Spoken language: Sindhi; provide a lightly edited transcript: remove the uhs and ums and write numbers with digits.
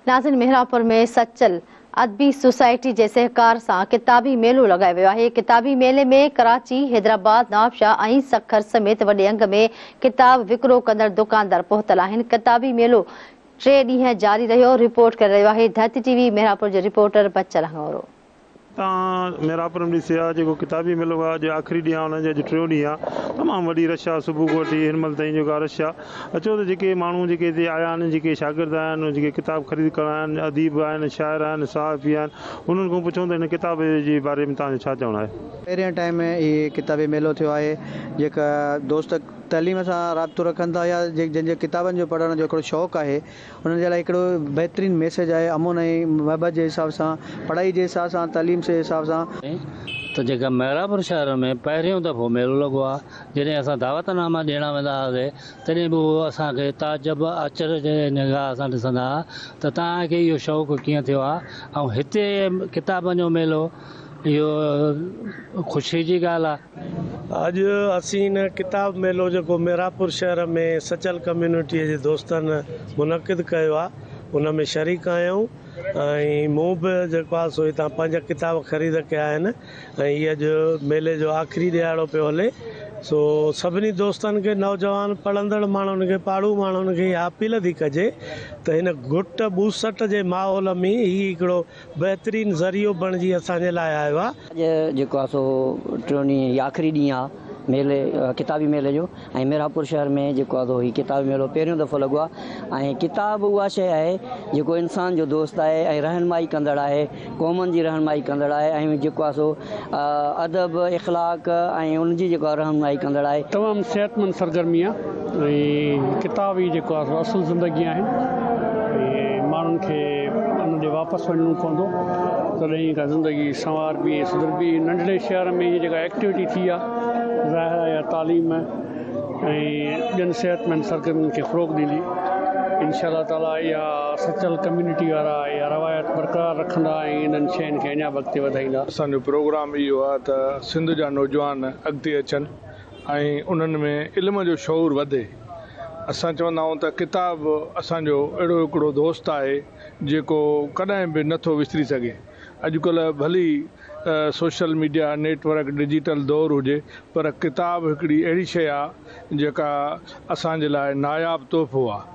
ناظرين محرابپور ۾ سچل ادبي سوسائٽي جي سهڪار سان ڪتابي ميلو لڳايو ويو آهي. ڪتابي ميلي ۾ ڪراچي، حيدرآباد، نوابشاهه ۽ سکر سميت وڏي انگ ۾ ڪتاب وڪرو ڪندڙ دڪاندار پهتل آهن. ڪتابي ميلو ٽي ڏينهن جاري رهيو. رپورٽ ڪري رهيو آهي ڌرتي ٽي وي محرابپور جو رپورٽر بچل هڱورو. تان ميرانپور ۾ ڏسي ها جيڪو ڪتابي ميلو آ اڄ آخري ڏينهن آ ان جو اڄ ٽيون ڏينهن آ تمام وڏي رش آ صبح کان وٺي هن مهل تائين جيڪا رش آ اچو ته جيڪي ماڻهو جيڪي هتي آيا آهن جيڪي شاگرد آهن جيڪي ڪتاب خريد ڪرڻ آيا آهن اديب آهن شاعر آهن صحافي آهن انهن کان پڇون ته هن ڪتاب جي باري ۾ توهان جو ڇا چوڻ آهي. پهرين ٽائيم هي ڪتابي ميلو ٿيو آهي جيڪا دوست تعليم سان رابطو رکن ٿا يا جن جي ڪتابن جو پڙهڻ جو هڪڙو شوق آهي انهن جي لاء هڪڙو بهترين ميسيج آهي امن ۽ محبت جي حساب سان پڙهائي جي حساب سان تعليم جي حساب سان. ته جيڪا محرابپور شهر ۾ پهريون دفعو ميلو لڳو آ جڏهن اسان دعوت ناما ڏيڻ ويندا هئاسي تڏهن به هو اسان کي تعجب اچرج جي نگاهه سان ڏسندا ها ته توهان کي اهو شوق ڪيئن ٿيو آ ۽ هتي ڪتابن جو ميلو اهو خوشي جي ڳالهه آ. اڄ اسين هن ڪتاب ميلو جيڪو ميرانپور شهر ۾ سچل ڪميونٽيء جي دوستن منعقد ڪيو آ ان ۾ شريڪ آهيون ۽ مون به جيڪو آ سو هتان پنج ڪتاب خريد ڪيا آهن ۽ هي اڄ ميلي جو آخري ڏهاڙو پيو هلي سو سڀني دوستن کي نوجوان پڙهندڙ ماڻهن کي پاڙهو ماڻهن کي اها اپيل ٿي ڪجي ته هن گهٽ ٻوسٽ جي ماحول ۾ هي هڪڙو بهترين ذريعو بڻجي اسان جي لاء آيو آ. اڄ جيڪو آ سو ٽيون ڏينهن يا آخري ڏينهن آ ميلي ڪتابي ميلي جو ۽ ميرانپور شهر ۾ جيڪو آ سو هي ڪتابي ميلو پهريون دفعو لڳو آ ۽ ڪتاب اها شيء آهي جيڪو انسان جو دوست آهي ۽ رهنمائي ڪندڙ آهي قومن جي رهنمائي ڪندڙ آهي ۽ جيڪو آ سو ادب اخلاق ۽ ان جي جيڪو آ رهنمائي ڪندڙ آهي. تمام صحتمند سرگرمي آ ۽ ڪتاب ئي جيڪو آ سو اصل زندگي آهن ۽ ماڻهن کي ان ڏي واپس وڃڻو پوندو تڏهن ئي ڪا زندگي سنواربي ۽ سڌربي. ننڍڙي شهر ۾ هي جيڪا ايڪٽيوٽي ٿي آ ظاهر آ اها تعليم ۽ ٻين صحتمند سرگرمين کي فروغ ڏيندي. انشاء الله تعالي اها سچل ڪميونٽي وارا اها روايت برقرار رکندا ۽ انهن شين کي اڃا به اڳتي وڌائيندا. اسان جو پروگرام اهو آهي ته سنڌ جا نوجوان اڳتي اچن ۽ انهن ۾ علم جو شعور وڌي. اسان چوندا آهيون ته ڪتاب اسان جو اهڙو هڪڙو دوست آهي جيڪو ڪڏهن به نه ٿو وسري سگهي. اڄڪلهه ڀلي social media, net work, digital دور هجي پر ڪتاب هڪڙي اهڙي شيء آهي جيڪا اسان جي لاء ناياب تحفو آهي.